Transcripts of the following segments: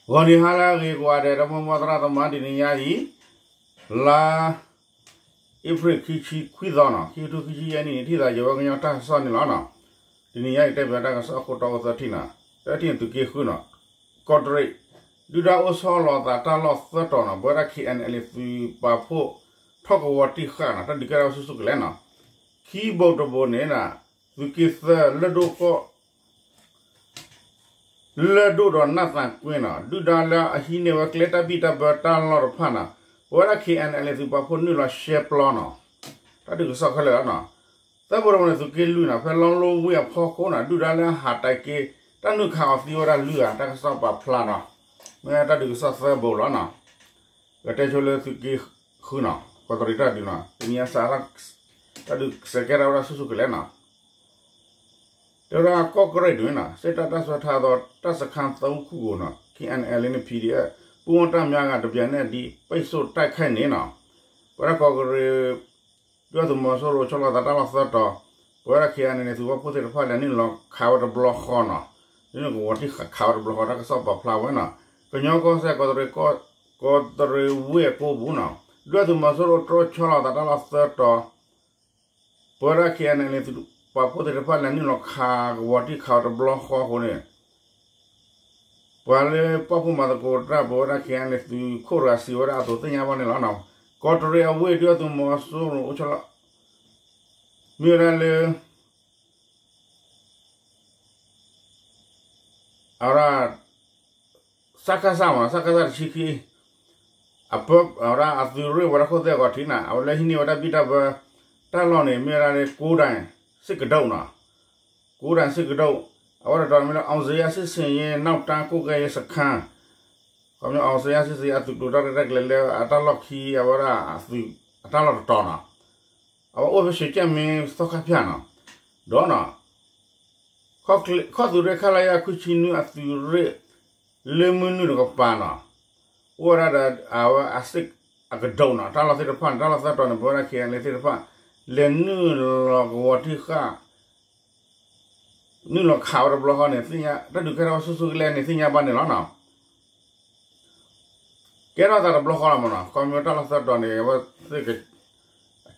ဂီၤနံၤဟါလၢအဂ့ၤကိးဂၤဒဲး ဒီမိၢ်မိၢ်သရၣ်သမါ တနံၤညါအံၤ လါအ့ဖြ့ၣ်ခံဆံခွံသီနီၤ ခံကထိခံဆံယဲၢ်နံၣ်န့ၣ် ထံၣ်သးယဝဲကညီတၢ်ကစီၣ်န့ၣ်လီၤနီၤ. တနံၤညါအံၤတဲပၠးတၢ်ကစီၣ်အခိၣ်တီအိၣ်သၢထံၣ်နီၤ. တထံၣ်န့ၣ်သုးက့ဃုနီၤ ကီးတရံး ဒုၣ်ဒါအိၣ်ဆီလီၤသးတၢ်လီၢ်သၢတီၤနီၤ ပဝဲဒၣ် K N L A သုးပာ်ဖှိၣ် ထီၣ်ကဝီၤတံၢ်ဃာ်နီၤ တၢ်ဒုးကဲထီၣ်ဆူၣ်ဆူၣ်ကလဲာ်နီၤ. ခံဘိးတဘိးန့ၣ် သုးက့သၢလၢၢ်ဒိၣ်ကီၢ် လၢၢ်ဒိၣ်ဒီးနၢ်သၣ်ကွ့နီၤ ဒုၣ်ဒါလၢအဟံးန့ၢ်ဝဲကျဲတၢ်ဘံၣ်တၢ်ဘၢတၢ်လီၢ်တဖၣ်နီၤ ပဝဲဒၣ် K N L A သုးပာ်ဖှိၣ်နုာ်လီၤရှဲပျီနီၤ. တၢ်ဒုးကစီၣ်ခဲလၢာ်လီၤနီၤ. သၢဘိးတဘိးန့ၣ် သုးက့လွံၢ်နီၤ ဖဲလီလိဝ့ၢ်အဖီခိၣ်နီၤ ဒုၣ်ဒါလၢအဟးတဲာ်က့ၤ တၢ်နုာ်ခးအီၤသံဝဲဒၣ်လွံၢ်ဂၤ တၢ်ကစီၣ်ပာ်ဖျါနီၤ. မ့ၢ်တၢ်ဒုးကစီၣ်သၢဘိးလီၤနီၤ. ကတဲဆိလၢသုးက့ဃုနီၤ ကီးတရံးတၢ်ဒုးနီၤ တနံၤညါစး တၢ်ဒုးစဲးကဲထီၣ်ဝဲဒၣ်ဆူၣ်ဆူၣ်ကလဲာ်နီၤ. တဲဝဲဒၣ်ကီးတရံးဒုးနီၤ စ့တၢ်တၢ်ဆှၢထါသီ တၢ်စခါသၢခိၣ်ကိၤနီၤ K N L A န့ၣ် P D F ပူမီၢ်တၢ်မၠါဂၤတဘျီန့ၣ်ဒ် ပိတ်ဆို့တိုက်ခိုက်န့ၣ်နီၤ ပဝဲဒၣ်ကီးတရံး ဒုၣ်ဒါသုးမီၤစိရိၤအိၣ်ဆီလီၤသးတၢ်လီၢ်သၢတီၤ ပဝဲဒၣ် K N L A န့ၣ် သုးပာ်ဖှိၣ်သ့ၣ်တဖၣ်လဲၤနုာ်လီၤခးဝဲတဘျီဃီနီၤ ဒ်န့ၣ်ကဝီၤတံၢ်ဃာ်ခးဝဲတဘျီဃီ တၢ်ကစီၣ်ပာ်ဖျါဝဲနီၤ. ကညီကီၢ်စဲၣ် ကီးတရံးဝ့ၢ်အကိပူၤနီၤ ဒုၣ်ဒါသုးမီၤစိရိၤတြီဆီလီၤသးတၢ်လီၢ်သၢတီၤ ပဝဲဒၣ် K N L A သုးပာ်ဖှိၣ်သ့ၣ်တဖၣ်လဲၤနုာ်လီၤခးကဝီၤတံၢ်ခးဝဲတဘျီဃီအဃိန့ၣ် ပှၤလၢပာ်ဖှိၣ်မၤသကိးတၢ် ပဝဲဒၣ် K N L A သုးခိၣ်တဂၤစံးဝဲဒၣ်အသိးသ့ၣ်ညါဘၣ်န့ၣ်လီၤ. ကီးတရံးအဝ့ၢ် ဒုၣ်ဒါသုးမီၤစိရိၤအိၣ်ဆီလီၤ မ့ၢ်ဝဲဒၣ်လၢ အဝဲဒၣ် စကစ မ့ၢ်နီၤ စကစ တဆံခံ အပၢ အဝဲဒၣ်အသုးရ့ၣ်ဝဲဒၣ်ခိၣ်သ့ၣ်အဂီၤထံးနီၤ အဝဲလၢဟံးန့ၢ်ဝဲတၢ်ဘံၣ်တၢ်ဘၢ တၢ်လီၢ်န့ၣ် မ့ၢ်ဝဲဒၣ်လၢ ကိးဒၣ် စစ်ကဒုတ်နီၤ ကိးဒၣ် စစ်ကဒုတ် အဝဲတတီၤမ့ၢ်လၢ အောင်ဇေယျစစ်ဆင်ရေး နောက်တန်းကွပ်ကဲရေးစခန်း ခီဖျိ အောင်ဇေယျစစ်ဆင်ရေး အသုးကျိၤတၢ်ရဲၣ်တၢ်ကျဲၤလၢအတၢ်လီၢ်ခံ အဝဲဒၣ်အတၢ်လီၢ်တတီၤနီၤ အဝဲအိၣ်ဖဲ ရွှ့ၣ်ကၠၣ်မ့ သီခါဖၠၣ်နီၤ ဒီးနီၤ ခီၣ်သုးရ့ၣ် ခလရ ခွံဆံနွံ အသုးရ့ၣ် လၢမုၢ်နုာ်တကပၤနီၤ အိၣ်ဝဲဒၣ်ဒီး အဝဲအစစ် အကဒုတ်နီၤ တၢ်လီၢ်သ့ၣ်တဖၣ်န့ၣ် တၢ်လီၢ်သၢတီၤန့ၣ် ပဝဲဒၣ် K N L A သ့ၣ်တဖၣ် လဲၤနုာ်လီၤကဝီၤတံၢ်ဃာ် နုာ်လီၤခးဝဲတဘျီဃီန့ၣ် သ့ၣ်ညါ တၢ်ဒုးကဲထီၣ်ဝဲဆူၣ်ဆူၣ်ကလဲာ်န့ၣ် သ့ၣ်ညါဘၣ်န့ၣ်လီၤနီၤ. ကဲထီၣ်သးတဘျီဃီလီၤမ့ၢ်နီၤ ခီဖျိတၢ်လီၢ်သၢတီၤန့ၣ် အဝဲသ့ၣ်က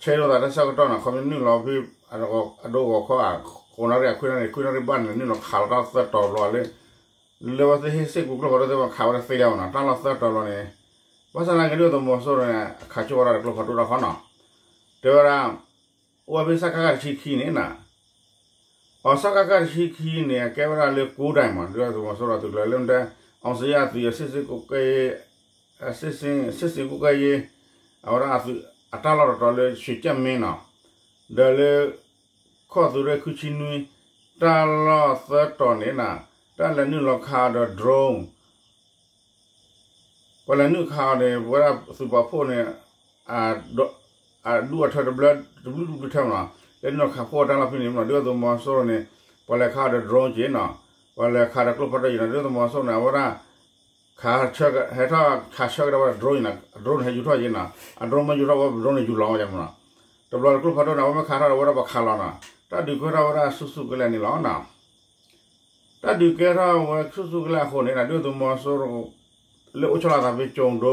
ဆဲးဒိၣ်သးတၢ်ဆၢကတီၢ်နီၤ ခီဖျိနုာ်လီၤဖဲ အဒိဂီၤခီ ဃိးနၣ်ရံၣ်အခွံနၣ်ရံၣ် ခွံနၣ်ရံၣ်ဘၣ်န့ၣ် နုာ်လီၤခးလီၤတၢ်လီၢ်သၢတီၤဘျီလၢ လၢအဝဲသ့ၣ်ဟ့ၣ်စ့ၢ်ကီးကျိဖးဒိၣ်သ့ၣ်တဖၣ်ခးဝဲဒၣ်သ့လၢၤနီၤ တၢ်လီၢ်သၢတီၤဘျီန့ၣ် ဘၣ်ဆၣ်သနာ်က့ ဒုၣ်ဒါသုးမီၤစိရိၤန့ၣ် အခးဆိဝဲဒၣ်ဒီးကျိဖးဒိၣ်တၢ်ဃီနီၤ တဲဝဲဒၣ် အိၣ်ဝဲဖဲ စကခ တဆံခံန့ၣ်နီၤ အ စကခ တဆံခံန့ၣ် အကဲဝဲဒၣ်လၢကိးဒၣ်မ့ၢ် ဒုၣ်ဒါသုးမီၤစိရိၤအသုးကျိၤလၢမ့ၢ်တဲ အောင်ဇေယျ အသုး စစ်ဆင်ကွပ်ကဲရေး စစ်ဆင် စစ်ဆင်ကွပ်ကဲရေး အဝဲဒၣ်အသုးအတၢ်လီၢ်တတီၤလၢ ရွှ့ၣ်ကၠၣ်မ့နီၤ ဒီးလၢ ခီၣ်သုးရ့ၣ်ခွံဆံနွံ တၢ်လီၢ်သၢတီၤန့ၣ်နီၤ တၢ်လဲၤနုာ်လီၤခးဒီး drone ပှၤလဲၤနုာ်ခးအီၤန့ၣ် ပဝဲဒၣ်သုးပာ်ဖှိၣ်န့ၣ် အဒူၣ်အထၢတဘျၢ တဘျုးတဘျုးထဲမ့ၢ်နီၤ လဲၤနုာ်လီၤခးဖှိၣ်တၢ်လီၢ်ဖဲန့ၣ်မ့ၢ်နီၤ ဒုၣ်ဒါသုးမီၤစိရိၤန့ၣ် ပှၤလဲၤခးဒီး drone က့ၤနီၤ ပှၤလဲၤခးဒီးကျိဖးဒိၣ်က့ၤနီၤ ဒုၣ်ဒါသုးမီၤစိရိၤန့ၣ် အဝဲဒၣ် ခးဆၢ ဟဲထီၣ်ခးဆၢကဒီးဝဲဒၣ် drone အံၤနီၤ drone န့ၣ် ဟဲယူၤထီၣ်က့ၤနီၤ အ drone မ့ၢ်ယူၤထီၣ်ဝဲ drone န့ၣ် ယူၤလီၤဝဲမ့ၢ်နီၤ တဘျီကျိဖးဒိၣ်န့ၣ် အဝဲမ့ၢ်ခးထီၣ်ဒီးဝဲဒၣ်ပှၤခးလီၤနီၤ တၢ်ဒုးကဲထီၣ်ဝဲဒၣ်ဆူၣ်ဆူၣ်ကလဲာ်န့ၣ်လီၤနီၤ တၢ်ဒုးကဲထီၣ်ဝဲဆူၣ်ဆူၣ်ကလဲာ်အဃိန့ၣ် ဒုၣ်ဒါသုးမီၤစိရိၤ လၢအိၣ်ဆီလီၤသးဖဲကၠိၤဒိ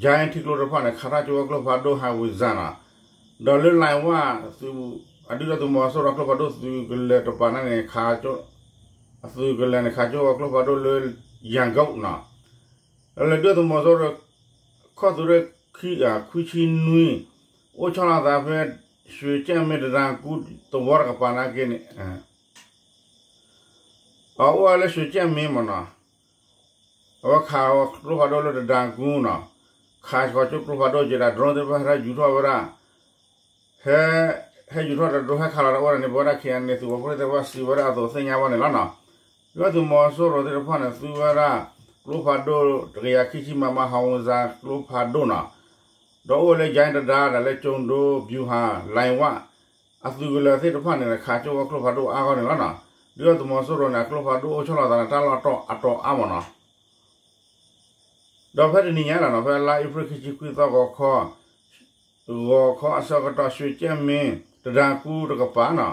ကၠဲထံကျိတဖၣ်န့ၣ် ခးထီၣ်ကၠိဝဲကျိဖးဒိၣ် ဟးဝံၤစၢ်နီၤ ဒီးလၢလၢၢ်ဝၣ် အဒုၣ်ဒါသုးမီၤစိရိၤကျိဖးဒိၣ်သုးကလၢၤတပၤန့ၣ် အသုးကလၢၤန့ၣ် ခးကၠိဝဲကျိဖးဒိၣ်လၢ ယၣ်ကိၣ်နီၤ ဒီးလၢဒုၣ်ဒါသုးမီၤစိရိၤ ခီၣ်သုးရ့ၣ် ခွံဆံနွံ အိၣ်ဆီလီၤသးဖဲ ရွှ့ၣ်ကၠၣ်မ့ တဒါကူ သဝီတကပၤနာ်က့န့ၣ် အအိၣ်ဝဲလၢ ရွှ့ၣ်ကၠၣ်မ့ မ့ၢ်နီၤ အဝဲခးကျိဖးဒိၣ်လၢတဒါကူနီၤ ခးဃီၤကၠိကျိဖးဒိၣ်က့ၤဒီး drone သ့ၣ်တဖၣ်ဟဲယူၤထီၣ်ဝဲဒၣ် ဟဲ ဟဲယူၤထီၣ်ဒီး drone ဟဲခးလီၤဒီးအိၣ်ဝဲဒၣ်န့ၣ် ပဝဲဒၣ် K N L A သုးပာ်ဖှိၣ်သ့ၣ်တဖၣ်စံးဝဲဒၣ်အသိးသ့ၣ်ညါဘၣ်န့ၣ်လီၤနီၤ ဒုၣ်ဒါသုးမီၤစိရိၤသ့ၣ်တဖၣ်န့ၣ် သူဝဲဒၣ် ကျိဖးဒိၣ် တကယၤခံဆံ မမ ဟးဝံၤစၢ်ကျိဖးဒိၣ်နီၤ ဒီးအိၣ်ဝဲလၢ ကၠဲတဒါ ဒီးလၢကၠိၤဒိ ဗျူဟာ လၢၢ်ဝၣ် အသုးကလၢၤသ့ၣ်တဖၣ်န့ၣ် ခးကၠိဝဲကျိဖးဒိၣ်အါဂီၢ်န့ၣ်လီၤနီၤ ဒုၣ်ဒါသုးမီၤစိရိၤန့ၣ် အကျိဖးဒိၣ်အိၣ်ဆီလီၤသးန့ၣ် တၢ်လီၢ်တီၢ်အတီၢ်အါမ့ၢ်နီၤ ဒီးဖဲတနံၤညါလီၤနီၤ ဖဲလါအ့ဖြ့ၣ်ခံဆံခွံသီဂီၤခီ ဂီၤခီအဆၢကတီၢ် ရွှ့ၣ်ကၠၣ်မ့ တဒါကူတကပၤနီၤ အိၣ်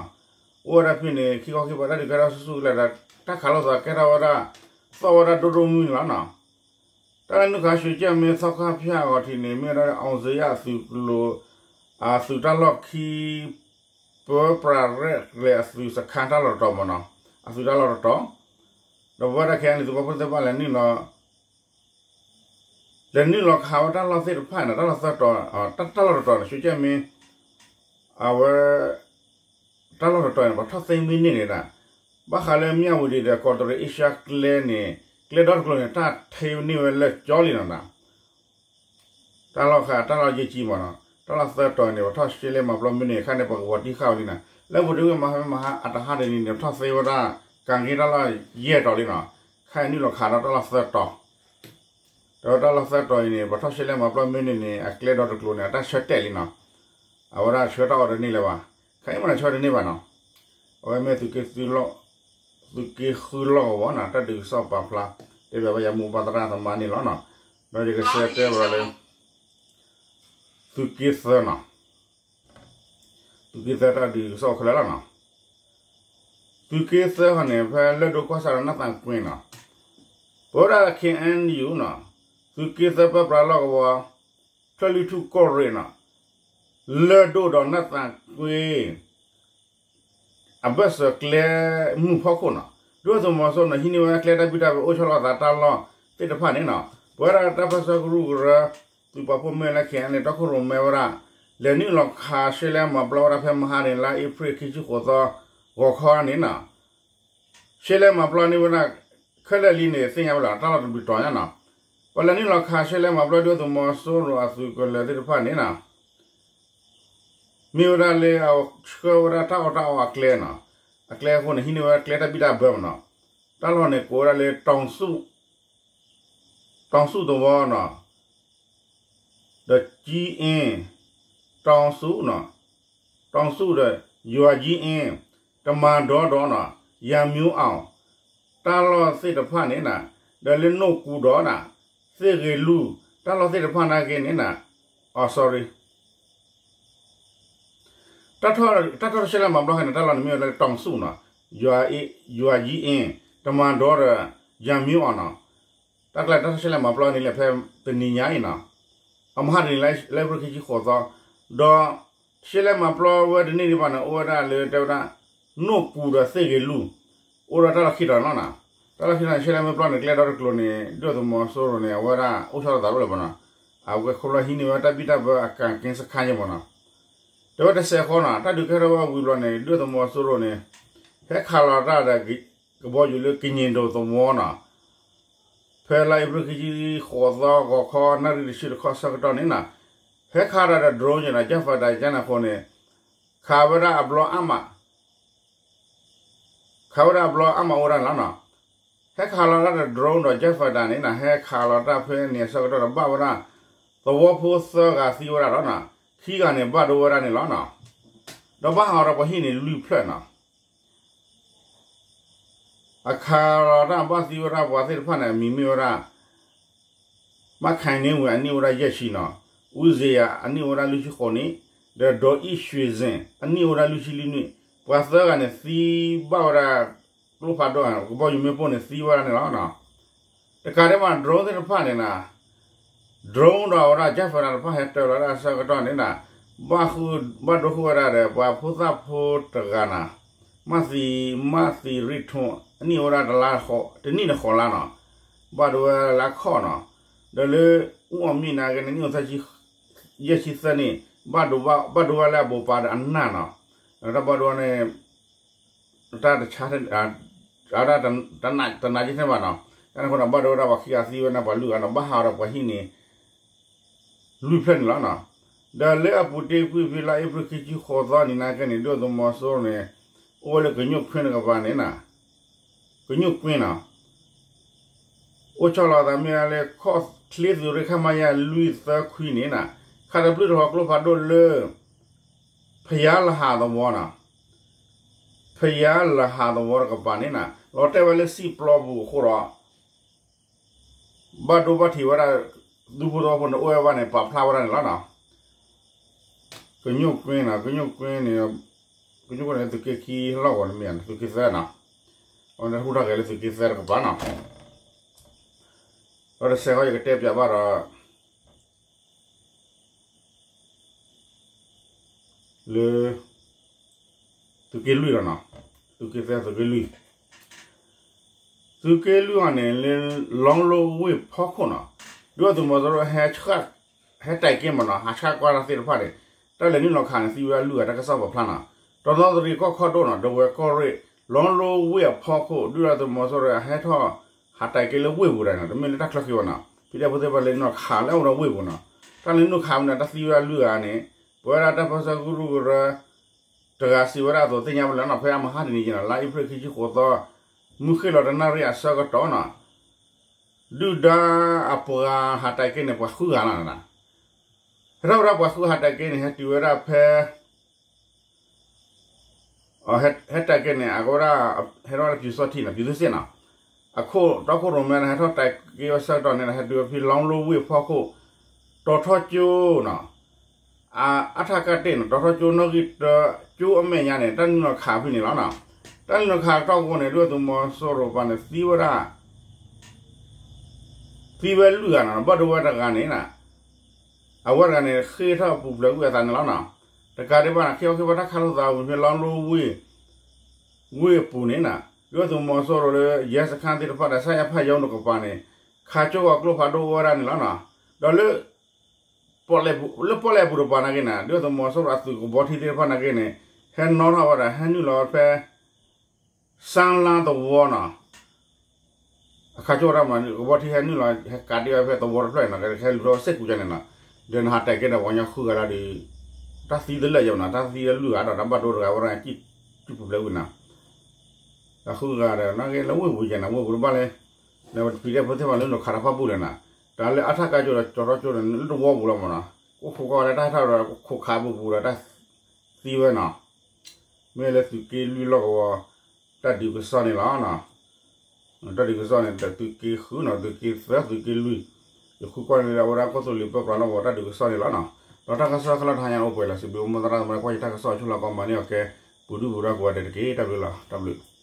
ဝဲဒၣ်ဖဲန့ၣ် ခံခီခံပၤတၢ်ဒုးကဲထီၣ်ဆူၣ်ဆူၣ်ကလဲာ်ဒီး တၢ်ခးလိာ်သးကဲထီၣ်ဝဲဒၣ် သီၣ်ဝဲဒၣ်ဒိၣ်ဒိၣ်မုၢ်မုၢ်န့ၣ်လီၤနီၤ တၢ်လၢနုာ်ခး ရွှ့ၣ်ကၠဲၣ်မ့ သီခါဖၠၣ်အဂီၤထံးန့ၣ် မ့ၢ်ဝဲဒၣ်လၢ အောင်ဇေယျ အသုးကျိၤ အသုးတၢ်လီၢ်ခံ ပၢပြးရဲၣ်ကျဲၤအသုး စခါတၢ်လီၢ်တတီၤမ့ၢ်နီၤ, အသုးတၢ်လီၢ်တတီၤ, ဒီးပဝဲဒၣ်ခဲအံၤန့ၣ် သုးပာ်ဖှိၣ်သ့ၣ်တဖၣ်လဲၤနုာ်လီၤ လဲၤနုာ်လီၤခးဝဲတၢ်လီၢ်သ့ၣ်တဖၣ်န့ၣ် တၢ်လီၢ်သၢတီၤ, တၢ်လီၢ်တတီၤန့ၣ် ရွှ့ၣ်ကၠဲၣ်မ့ အဝဲ တၢ်လီၢ်တတီၤန့ၣ် ပှၤထီၣ်သ့မ့ၢ်န့ၢ်န့ၣ်ဒၣ်, ဘၣ်ဃးလၢမၠၣ်ဝတံၤဒီး ကီးတရံးအ့ရှါကျဲန့ၣ် ကျဲဒီတကျိၤန့ၣ် တၢ်ထဲန့ၢ်ဝဲလၢာ်ကၠီလံနီၤဒၣ် တၢ်လီၢ်ခး တၢ်လီၢ်ယဲၢ်ကၠံမ့ၢ်နီၤ, တၢ်လီၢ်သၢတီၤန့ၣ် ပှၤထီၣ်ရှဲလဲမၤပျီမ့ၢ်န့ၢ် ခါန့ၣ် ပှၤကဝီၤတံၢ်ဃာ်ဝဲလံနီၤ, လၢပူၤတဝ့ၢ်မဟါမဟါ အတဟါတနံၤန့ၣ် ပှၤထီၣ်သ့ဝဲဒၣ် ကၤက့တၢ်လီၢ်ယဲၢ်တီၤလံနီၤ, ခဲအံၤနုာ်လီၤခးဒီးတၢ်လီၢ်သၢတီၤ ဒီးတၢ်လီၢ်သၢတီၤအံၤန့ၣ် ပှၤထီၣ်ရှဲလဲမၤပျီမ့ၢ်န့ၢ်န့ၣ် အကျဲဒီတကျိၤန့ၣ် အတၢ်ဆၢတဲာ်လံနီၤ, အဝဲဒၣ်ဆၢတၢ်အီၣ်တန့ၢ်လၢၤဘၣ်, ခဲအံၤမ့ၢ်န့ၣ်ဆၢတန့ၢ်ဘၣ်နီၤ, အဝဲမ့ၢ် သုးက့ဃုလီၢ်ကဝီၤနီၤ တၢ်ဒုးကစီၣ်ပာ်ဖျါ တဲဘၣ်ဝဲယမူဘၣ်သရၣ်သမါန့ၣ်လီၤနီၤ, ဒီးယကဆၢတဲဘၣ်လၢ သုးက့သၢနီၤ, သုးက့သၢတၢ်ဒုးကစီၣ်အိၣ်ခဲလၢာ်လီၤနီၤ, သုးက့သၢခီန့ၣ် ဖဲလၢၢ်ဒိၣ်ကီၢ်ဆၣ်ဒီးနၢ်သးကွ့နီၤ, ပဝဲဒၣ် ခ့ၣ်အဲၣ်ယူၣ်နီၤ, သုးက့သၢပၢပြးလီၢ်ကဝီၤ ချၢၣ်လွံၢ်ထူၣ်ကီၢ်ရ့ၣ်နီၤ, လၢၢ်ဒိၣ်ဒီးနၢ်သးကွ့ အဘၢၣ်စၢၤကျဲမုၢ်ဖီခိၣ်နီၤ, ဒုၣ်ဒါသုးမီၤစိရိၤန့ၣ် ဟံးန့ၢ်ဝဲကျဲတၢ်ဘံၣ်တၢ်ဘၢအိၣ်ဆီလီၤအသးတၢ်လီၢ်သ့ၣ်တဖၣ်န့ၣ်နီၤ, ပဝဲဒၣ်တၢ်ပၢၢ်ဆၢကရူၢ်ကရၢ သုးပာ်ဖှိၣ်မ့ၢ်လၢ ခ့ၣ်အဲၣ်ယူၣ် တီခိၣ်ရိၣ်မဲဝဲဒၣ် လဲၤနုာ်လီၤခးရှဲလဲမၤပျီဝဲဒၣ်ဖဲမဟါန့ၣ် လါအ့ဖြ့ၣ်ခံဆံဃိးသီ ဂီၤခီန့ၣ်နီၤ ရှဲလဲမၤပျီန့ၢ်ဝဲဒၣ် ခဲလၢာ်လံန့ၣ် သ့ၣ်ညါဝဲလီၤ တၢ်လီၢ်တဘျုးတီၤညါနီၤ, ပှၤလဲၤနုာ်လီၤခးရှဲလဲမၤပျီဒုၣ်ဒါသုးမီၤစိရိၤအသုးကလၢၤသ့ၣ်တဖၣ်န့ၣ်နီၤ မ့ၢ်ဝဲဒၣ်လၢအဆှၢဝဲဒၣ်တၢ်အီၣ်တၢ်အီအကျဲနီၤ, အကျဲအဃိန့ၣ် ဟံးန့ၢ်ဝဲကျဲတၢ်ဘံၣ်တၢ်ဘၢမ့ၢ်နီၤ, တၢ်လီၢ်န့ၣ်ကိးဝဲဒၣ်လၢ တီၤဆူၣ်သဝီနီၤ, ဒီးကၠံအ့, တီၤဆူၣ်နီၤ, တီၤဆူၣ်ဒီး ယွၤကၠံအ့, တမၤဒီဒီနီၤ, ယၤမၠူအီၣ်, တၢ်လီၢ်သ့ၣ်တဖၣ်န့ၣ်နီၤ, ဒီးလၢနိၣ်ကူဒီးနီၤ, သ့ၣ်ဂ့ၤလူၢ်, တၢ်လီၢ်သ့ၣ်တဖၣ်နာ်က့န့ၣ်နီၤ, အ sorry တၢ်ထီၣ်ရှဲလဲမၤပျီခဲန့ၣ် တၢ်လီၢ်န့ၣ်မ့ၢ်ဝဲဒၣ်လၢတီၤဆူၣ်နီၤ, ယွၤကၠံအ့, တမၤဒီဒီး ယၤမၠူအီၣ်နီၤ, တၢ်ကျဲတၢ်ထီၣ်ရှဲလဲမၤပျီန့ၣ်လၢဖဲတနံၤညါအံၤနီၤ, အမဟါတနံၤလၢအ့ဖြ့ၣ်ခံဆံဃိးသီ, ဒီးရှဲလဲမၤပျီဝဲတန့ၢ်ဒံးဘၣ်န့ၣ် အိၣ်ဝဲဒၣ်လၢတဲဝဲဒၣ် နိၣ်ကူဒီးသ့ၣ်ဂ့ၤလူၢ်, အိၣ်ဒီးတၢ်လီၢ်ခံတီၤန့ၣ်လီၤနီၤ, တၢ်လီၢ်ခံတီၤန့ၣ် ရှဲလဲမၤပျီန့ၣ် ကျဲဒီတကျိၤန့ၣ် ဒုၣ်ဒါသုးမီၤစိရိၤန့ၣ် အဝဲဒၣ်အိၣ်ဆီလီၤသးတအိၣ်လၢၤဘၣ်နီၤ, အဝဲခီဖျိဟံးန့ၢ်ဝဲတၢ်ဘံၣ်တၢ်ဘၢအကၤက့စခါယဲၢ်မ့ၢ်နီၤ, တဲဝဲတစဲးဃီနီၤ တၢ်ဒုးကဲထီၣ်ဝဲဝံၤဘျီန့ၣ် ဒုၣ်ဒါသုးမီၤစိရိၤန့ၣ် ဟဲခးလီၤတၢ်ဒီး ကဘီယူၤလၢကည့ၣ်ဒိၣ်သဝီနီၤ, ဖဲလါအ့ဖြ့ၣ်ခံဆံဃိးသီ ဂီၤခီနၣ်ရံၣ်တဆံတခီဆၢကတီၢ်န့ၣ်နီၤ, ဟဲခးတၢ်ဒီး drone ယဲနီၤ jet fighter ယဲန့ၣ်အဃိန့ၣ် ခးဝဲဒၣ်အဘျီအါမး ခးဝဲဒၣ်အဘျီအါမးအိၣ်ဝဲဒၣ်န့ၣ်လီၤနီၤ, ဟဲခးလီၤတၢ်ဒီး drone ဒီး jet fighter န့ၣ်နီၤ ဟဲခးလီၤတၢ်ဖဲန့ၣ်အဆၢကတီၢ်ဒီးဘၣ်ဝဲဒၣ် သဝီဖိသၢဂၤသံဝဲဒၣ်ဒီးနီၤ, ခံဂၤန့ၣ် ဘၣ်ဒိဝဲဒၣ်န့ၣ်လီၤနီၤ, ဒီးဘၣ်ဟးဂီၤဒီးပှၤဟံၣ်န့ၣ်လွံၢ်ဖျၢၣ်နီၤ အခးလီၤတၢ်ဘၣ်သံဝဲဒၣ်ပှၤသ့ၣ်တဖၣ်န့ၣ် အမံၤမ့ၢ်ဝဲဒၣ် မၣ်ခၢၣ်န့ဝ့ၢ် အနံၣ်အိၣ်ဝဲဒၣ်ယဲၢ်ဆံနီၤ, အူစ့ယၤ အနံၣ်အိၣ်ဝဲဒၣ်လွံၢ်ဆံဃိးနံၣ်, ဒီးဒီးအံၣ်ရွှ့ၣ်စ့ၣ် အနံၣ်အိၣ်ဝဲဒၣ်လွံၢ်ဆံလွံၢ်နံၣ်, ပှၤသၢဂၤန့ၣ်သံဘၣ်ဝဲဒၣ် ကျိဖးဒိၣ် ကဘီယူၤမ့ၣ်ပိၢ်န့ၣ်သံဝဲဒၣ်န့ၣ်လီၤ. တကးဒံးဘၣ် drone သ့ၣ်တဖၣ်န့ၣ်နီၤ drone ဒီးအဝဲဒၣ် jet fighter တဖၣ်ဟဲတၢၤလီၤဒၣ်အဆၢကတီၢ်န့ၣ်နီၤ ဘၣ်ဃု ဘၣ်ဒိဃုာ်ဝဲဒၣ်ဒီး ပှၤဖိသၣ်ဖိတဂၤနီၤ မၣ်သံ မၣ်သံရံၣ်ထူၣ် အနံၣ်အိၣ်ဝဲဒၣ်တလါ တနံၣ်တဃိးလါနီၤ ဘၣ်ဒိဝဲလၢအခီၣ်နီၤ ဒီးလၢ အူအီၣ်မံၣ်နာ်က့န့ၣ် နံၣ်အိၣ်သၢဆံ ယဲၢ်ဆံသၢနံၣ် ဘၣ်ဒိဝဲလၢအဘိးပၤဒီးအနၢ်နီၤ ဒီးတၢ်ဘၣ်ဒိန့ၣ် တၢ်တဆါ တၢ်တနာ်က့ထဲဘၣ်နီၤ တၢ်န့ၣ်အဃိန့ၣ် ဘၣ်ဒိဝဲဒၣ်ပှၤခံဂၤသံဝဲန့ၣ် ပှၤလွံၢ်ဂၤနီၤ ဘၣ်ဟးဒီးပှၤဟံၣ်န့ၣ် လွံၢ်ဖျၢၣ်န့ၣ်လီၤနီၤ ဒီးလၢအပူၤတ့ၢ်ကွံာ်ဖဲလါအ့ဖြ့ၣ်ခံဆံဃိးသီနံၤနာ်က့န့ၣ် ဒုၣ်ဒါသုးမီၤစိရိၤန့ၣ် အိၣ်ဝဲလၢကညိၣ်ခွ့တကပၤန့ၣ်နီၤ ကညိၣ်ကွ့နီၤ အိၣ်ဆီလီၤသးမ့ၢ်လၢခီၣ်ချ့သုးရ့ၣ် ခမရ လွံၢ်သၢခွံန့ၣ်နီၤ ခးတဘျုးတဟီၣ်ကျိဖးဒိၣ်လၢ ဖယါလဟးသဝီနီၤ ဖယါလဟးသဝီတကပၤန့ၣ်နီၤ လီၤတဲာ်ဝဲလၢစံၣ်ပျီပူၤအဃိဒီး ဘၣ်ဒိဘၣ်ထံးဝဲဒၣ် ဒူဖိသဝီဖိန့ၣ် အိၣ်ဝဲဘၣ်န့ၣ် ပာ်ဖျါဝဲဒၣ်န့ၣ်လီၤနီၤ ကညိၣ်ကွ့နီၤ ကညိၣ်ကွ့န့ၣ် ကညိၣ်ကွ့န့ၣ် သုးက့ခံလီၢ်ကဝီၤန့ၣ်မ့ၢ် သုးက့သၢနီၤ အဝဲန့ၣ်ဟူထီၣ်က့ၤလၢသုးက့သၢတကပၤနီၤ ဒီးတစဲးဃီယကတဲပၠးဘၣ်ဒီး လၢ သုးက့လွံၢ်လီၤနီၤ, သုးက့သၢ သုးက့လွံၢ်, သုးက့လွံၢ်အံၤန့ၣ် လၢ လီလိဝ့ၢ်ဖီခိၣ်နီၤ, ဒုၣ်ဒါသုးမီၤစိရိၤ ဟဲ ဟဲတဲာ်က့ၤမးနီၤ, ဟးဆှၣ်ကွၢ်တၢ်သ့ၣ်တဖၣ်န့ၣ်, တၢ်လဲၤနုာ်လီၤခးန့ၣ် သံဝဲဒၣ်လွံၢ်ဂၤ တၢ်ကစီၣ်ပာ်ဖျါနီၤ, တီၢ်သီသရံးကီၢ်ခီဒိၣ်နီၤ, ဒဝဲၢ်ကီၢ်ရ့ၣ် လီလိဝ့ၢ်အဖီခိၣ် ဒုၣ်ဒါသုးမီၤစိရိၤ ဟဲထီၣ် ဟးတဲာ်က့ၤလၢဝ့ၢ်ပူၤဒၣ်နီၤ, တမ့ၢ်လၢတၢ်ချၢဃ့ဘၣ်နီၤ, ဖံးဒဲဖိသ့ၣ်တဖၣ်လဲၤနုာ်လီၤခးလၢအအိၣ်ဒီးဝ့ၢ်ပူၤနီၤ, တၢ်လဲၤနုာ်ခးမးန့ၣ် တၢ်သံဝဲဒၣ်လွံၢ်ဂၤန့ၣ်, ပဝဲဒၣ်တၢ်ပၢဆှၢကရူၢ်ကရၢ တဂၤစံးဝဲဒၣ်အသိးသ့ၣ်ညါဘၣ်လၢနီၤ, ဖဲအမဟါတနံၤညါနီၤ, လါအ့ဖြ့ၣ်ခံဆံဃိးသီ, မုၢ်ဃ့ၢ်လီၤတနၣ်ရံၣ်အဆၢကတီၢ်နီၤ, ဒုၣ်ဒါအပှၤဟးတဲာ်က့ၤန့ၣ် ပှၤဃုဂၤလီၤနီၤ, ဟဲထီၣ်ဝဲဒၣ်ပှၤဃုဟးတဲာ်က့ၤန့ၣ် ဟဲတုၤဝဲဒၣ်ဖဲ ဟဲတဲာ်က့ၤန့ၣ် အကဝဲဒၣ် ဟဲထီၣ်ဝဲဒၣ်ပျူစောထီးနီၤ, ပျူစောထီးနီၤ, အခိၣ်တီခိၣ်ရိၣ်မဲန့ၣ် ဟဲထီၣ်တဲာ်က့ၤဝဲဆၢကတီၢ်န့ၣ် ဟဲတုၤဝဲဖဲလီလိဝ့ၢ်ဖီခိၣ် တီၤထီကၠိနီၤ, အ အထကတ့ၣ်နီၤ, တီၤထီကၠိနီၣ်ဂံၢ်တၢ ကၠိအမဲာ်ညါန့ၣ် တၢ်နုာ်လီၤခးဖဲန့ၣ်လီၤနီၤ, တၢ်နုာ်လီၤခးတီၢ်ကီန့ၣ် ဒုၣ်ဒါသုးမီၤစိရိၤပၤန့ၣ် သံဝဲဒၣ် သံဝဲလွံၢ်ဂၤနီၤ, ဘၣ်ဒိဝဲတဂၤန့ၣ် အဝဲတဂၤန့ၣ် ဃ့ၢ်ထီၣ်ပူၤဖျဲးကွံာ်အသးန့ၣ်လီၤနီၤ, တကးဒံးဘၣ်န့ၣ် ခ့ခီခ့ဖီတၢ်ခးလိာ်သးဝံၤဖဲလီလိဝ့ၢ် ဝ့ၢ်အပူၤန့ၣ်နီၤ, ဒုၣ်ဒါသုးမီၤစိရိၤလၢ ရဲစခန်းသ့ၣ်တဖၣ်ဒီး စကဖ ရုံးတကပၤန့ၣ် ခးကၠိဂီၤကျိဖးဒိၣ်အိၣ်ဝဲဒၣ်န့ၣ်လီၤနီၤ, ဒီးလၢ လၢပီၣ်လဲၣ်ပူၤတပၤနာ်က့န့ၣ် ဒုၣ်ဒါသုးမီၤစိရိၤအသုးကဘီထံသ့ၣ်တဖၣ်နာ်က့န့ၣ် ဟဲနီၣ်ထီၣ်ဝဲဒီး ဟဲနုာ်လီၤဝဲဖဲ စၢလါသဝီနီၤ, အခးကၠိဝဲဒၣ်မး ကဘီထံဟဲနုာ်လီၤ ဟဲကးဒံးဝဲဖဲသဝီတဖျၢၣ်နီၤ, ကဟဲလူၤထီၣ်ဝဲစ့ၢ်ကီးန့ၣ်နီၤ, ဒီးနဟးတဲာ်က့ၤဒီးပှၤကညီဃုဂၤလၢဒုး တၢ်သံတလၢာ်ယီၤနီၤ, တၢ်သံလၢလွံၢ်ဂၤဒီး တၢ်ဘၣ်ဒိတဂၤဝဲဒၣ် ကံၣ်ပူၤဖျဲးဝံၤနီၤ တၢ်ဃုဂၤဒီး နာ်က့လၢဝ့ၢ်ပူၤယဲၢ်နီၤ, ဝ့ၢ်ပူၤတဘၣ်လၢ လၢပတဖံးဒဲဖိသ့ၣ်တဖၣ်လၢနုာ်ခးတၢ်ဖၣ်ပူၣ်ဒီးနီၤ, တၢ်လၢအထကၠိဒီးကၠီၤထီကၠိဒီး လၢသဝီပူၤလီၤမးနီၤ, အိၣ်ခိးကွၢ်ဝဲလၢတၢ်ဟဲထီၣ်ဒီး ခိးခးပူၤပူၤဒီးတၢ်သံဝဲနီၤ, မ့ၢ်လၢသုးက့လွံၢ်လီၢ်ကဝီၤ တၢ်ဒုးကစီၣ်န့ၣ်လီၤ. တၢ်ဒုးကစီၣ်န့ၣ် သုးက့ဃုနီၤ, သုးက့သၢ, သုးက့လွံၢ်, ယဃုကွၢ်န့ၢ်ဝဲဒၣ် ကီၢ်သူလ့ၤပၢပြးလီၢ်ကဝီၤ တၢ်ဒုးကစီၣ်န့ၣ်လီၤနီၤ. ဒီးတၢ်ကစီၣ်ခဲလၢာ်တဟါညါအိၣ်ပှဲၤလီၤ. စံးဘျုးမိၢ်သရၣ်သမါ ကွၢ်ယတၢ်ကစီၣ်အဆိလီၤ ကီမၤန့ၢ်အီၤကဲ ပူၤဒုၣ်ပူၤဒါကိးဂၤဒဲးတက့ၢ်. တၢ်ဘျုးလီၤ. တၢ်ဘျုး